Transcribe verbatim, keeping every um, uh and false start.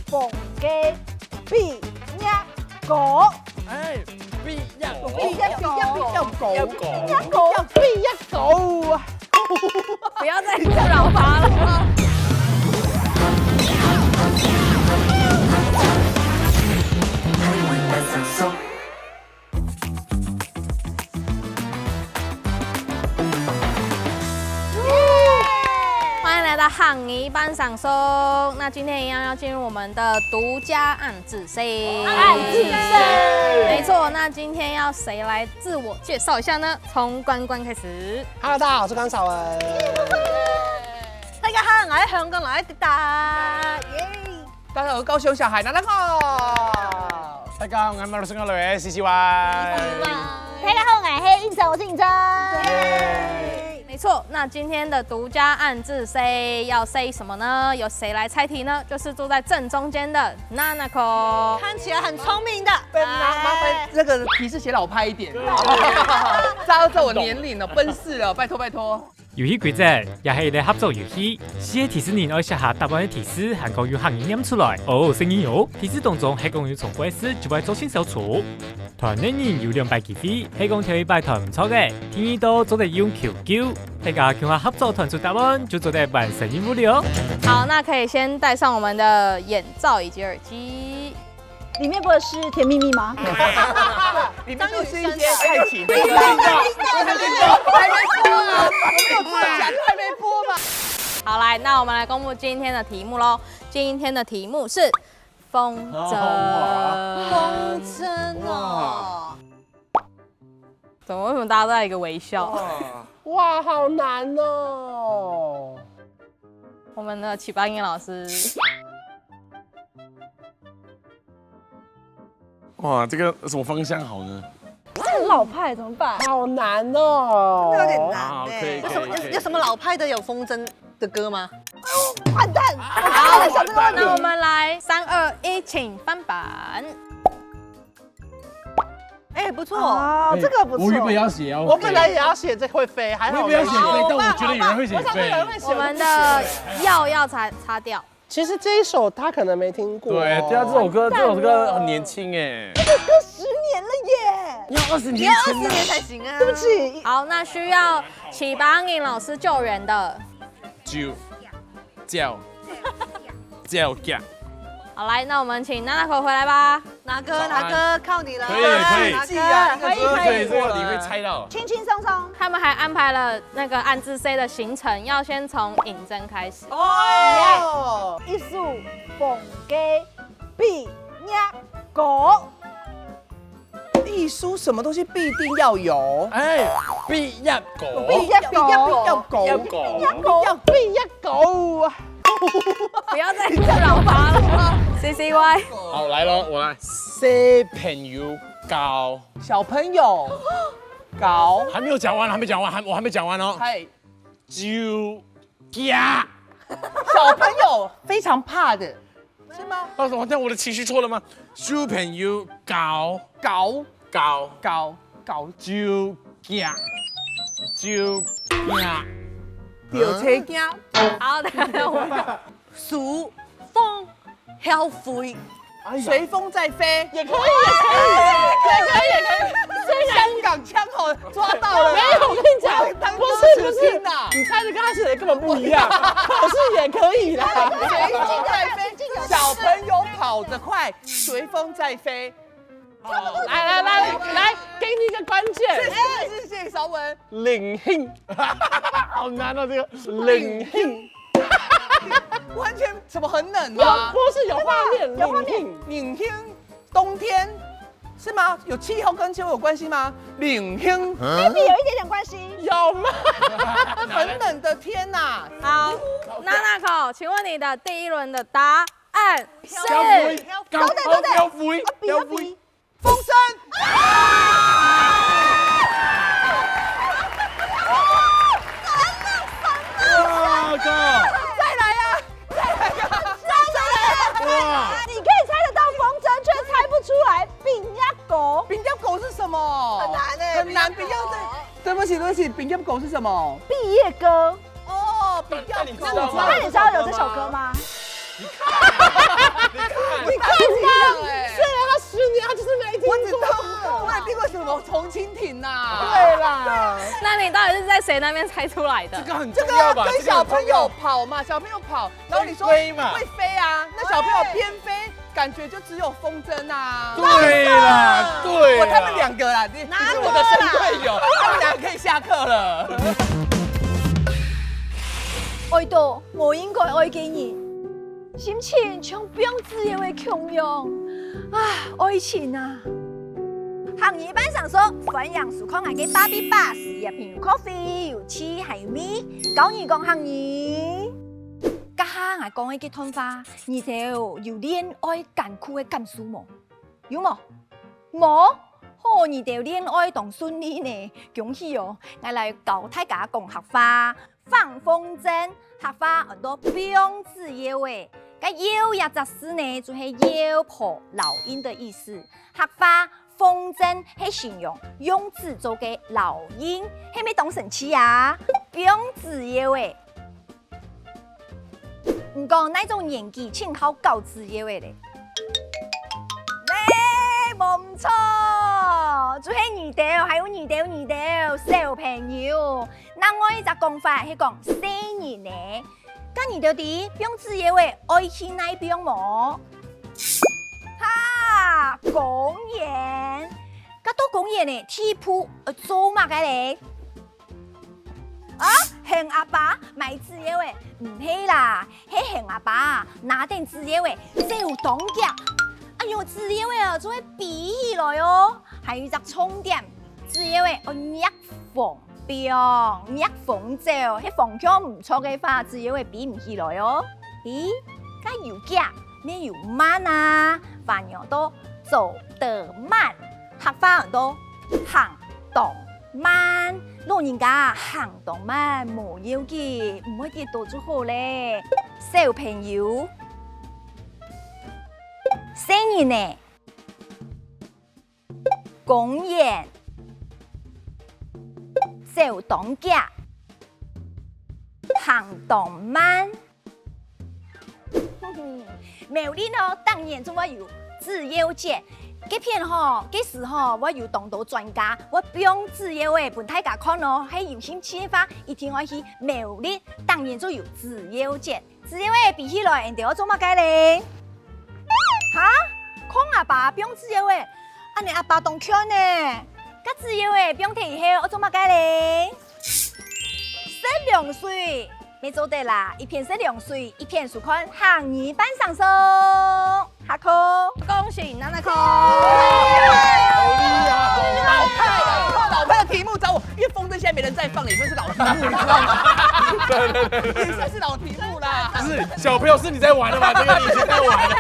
放个毕业歌。哎，毕业歌，毕业歌，毕业歌，毕业歌，毕业歌。不要再打扰他了。欢迎来到汉语班上松。那今天一样要进入我们的独家暗字 暗字。没错，那今天要谁来自我介绍一下呢？从关关开始。Hello，大家好，我是关少文。大家好，我是香港来的达达，耶！大家好，我是高雄小孩，拿拿口。大家好，我是马来西亚来的C C Y。大家好，我是应酬，我是应酬。没错，那今天的独家暗字 say 要 say 什么呢？由谁来猜题呢？就是坐在正中间的 Nanako。看起来很聪明的。笨啊，麻烦这个提示写老派一点。照照我年龄了，奔四了，拜托拜托。游戏规则，也系一个合作游戏，四个提示人爱写下答案个提示，还讲用客语念出来，哦，声音哦。提示当中还讲有重复个字，就会造成小错。 团队人有两摆机会，係讲头一摆团毋错个，第二到做得用Q Q，大家共下合作团出答案，就做得完成任务了哦。好，那可以先戴上我们的眼罩以及耳机。里面不会是甜蜜蜜吗？里面都是一些爱情。还没播啊，还没播嘛。好，来，那我们来公布今天的题目喽。今天的题目是风筝。风筝哦。怎么？为什么大家都在一个微笑？哇，好难哦！我们的齐巴音老师。哇，这个什么方向好呢？这很老派，怎么办？好难哦！有点难呢。有什么有有什么老派的有风筝的歌吗？完蛋！好，那我们来三二一，请翻板。哎，不错。啊，这个不错。我原本要写，我本来也要写这会飞，还好我也不要写飞，但我觉得有人会写飞。我想说有人会写，我们的要要擦擦掉。其实这一首他可能没听过。对，对啊，这首歌，这首歌很年轻哎。这首歌十年了耶。你要二十年前啊。你要二十年才行啊。对不起。好，那需要齐巴音老师救援的。九。 叫，叫叫。好，来，那我们请娜娜口回来吧。拿哥，拿哥，靠你了。可以，可以。拿哥，可以，可以。这个你会猜到。轻轻松松。他们还安排了那个暗字say的行程，要先从尹真开始。哦。一束风给毕业歌。 艺术什么东西必定要有？哎，毕业歌。毕业歌。毕业歌。毕业歌。毕业歌。不要再打扰他了，C C Y。好，来咯，我来。小朋友高。小朋友高。还没有讲完，还没讲完，还，我还没讲完哦。嗨。 就怕。小朋友非常怕的，是吗？但是好像我的情绪错了吗？小朋友高，高，高，高，高，就怕，就怕。吊车惊。好，等一下，我们数风 飘飞。哎呀。随风在飞。也可以，也可以，也可以，也可以。虽然香港腔口抓到了啦。没有，我跟你讲，当不是，不是，当时听啊。你猜的跟他写的根本不一样，可是也可以啦。随风在飞，小朋友跑得快，随风在飞。好，来，来，来，来，给你一个关键。谢谢，谢谢，谢谢，小文。领兴。好难哦，这个领兴。完全怎么很冷吗？有，不是有画面，有画面。领兴。领兴，冬天是吗？有气候跟气候有关系吗？领兴。Maybe有一点点关系。有吗？很冷的天呐。好，娜娜口，请问你的第一轮的答案是？飘飞，高，高，飘飞，啊，比，啊，比。飘飞。 风声。哇靠！再来呀，再来呀，再来呀！哇！你可以猜得到风声，却猜不出来毕业歌。毕业歌是什么？很难欸，很难，毕业歌。对不起，对不起，毕业歌是什么？毕业歌。哦，毕业歌。那你知道吗？那你知道有这首歌吗？你看，你看，对啊，他十年他就是没听过。我只知道，我也听过什么重蜻蜓呐。对啦，那你到底是在谁那边猜出来的？这个很重要吧？这个跟小朋友跑嘛，小朋友跑，然后你说会飞嘛，会飞啊，那小朋友边飞，感觉就只有风筝啊。对啦，对啦，我他们两个啦，你你是我的神队友，他们两个可以下课了。爱到无应该爱个人，心情像放纸鷂个共样。啊，爱情啊！客語伴上說，歡迎收看𠊎个芭比巴士，這片有咖啡，有趣，還有味，教你講客語。這下𠊎講个這段話，你兜有戀愛艱苦个感受無？有無？無？好，你兜戀愛當順利呢，恭喜哦！𠊎來教大家講客話。 放風箏，客話安到放紙鷂仔。該鷂這隻字呢，就係鷂婆、老鷹的意思。客話風箏係形容用紙做个老鷹，係毋係當神奇啊？放紙鷂仔。毋過哪種年紀盡好搞紙鷂仔咧？咧，無毋著，就係你兜，還有你兜，你兜小朋友。 另外一隻講法係講細人仔。該你兜知放紙鷂仔愛去哪放無？哈，公園。該到公園仔，第一步愛做麼个咧？啊，喊阿爸買紙鷂仔？毋係啦，係喊阿爸拿等紙鷂仔走當遽。哎喲，紙鷂仔啊，就會飛起來哦。還有一隻重點，紙鷂仔愛逆 風放，逆風走，係方向毋著个話，紙鷂仔飛毋起來哦。咦，該有遽，乜有慢啊，翻譯到走得慢，客話安到行當慢。老人家行當慢無要緊，毋會跌倒就好咧。小朋友，細人仔， 公園，走當遽，行當慢。苗栗哦，逐年就會有紙鷂節，該片吼，該時吼會有當多專家會放紙鷂仔分大家看哦。係有興趣个話，一定愛去苗栗，逐年就有紙鷂節。 紙鷂仔飛起來，𠊎兜愛做麼个咧？哈？看阿爸放紙鷂仔，恁呢阿爸當𤸁呢。該紙鷂仔放忒以後愛做麼个咧？食涼水，乜做得啦，一片食涼水，一片收看客語伴上說。 下課。恭喜娜娜扣。好厲害，好厲害。老派的，你看老派的题目找我，因為風箏現在沒人在放了，也算是老題目，你知道嗎？對對對，也算是老題目啦。不是，小朋友是你在玩的嗎？這個你以前在玩的。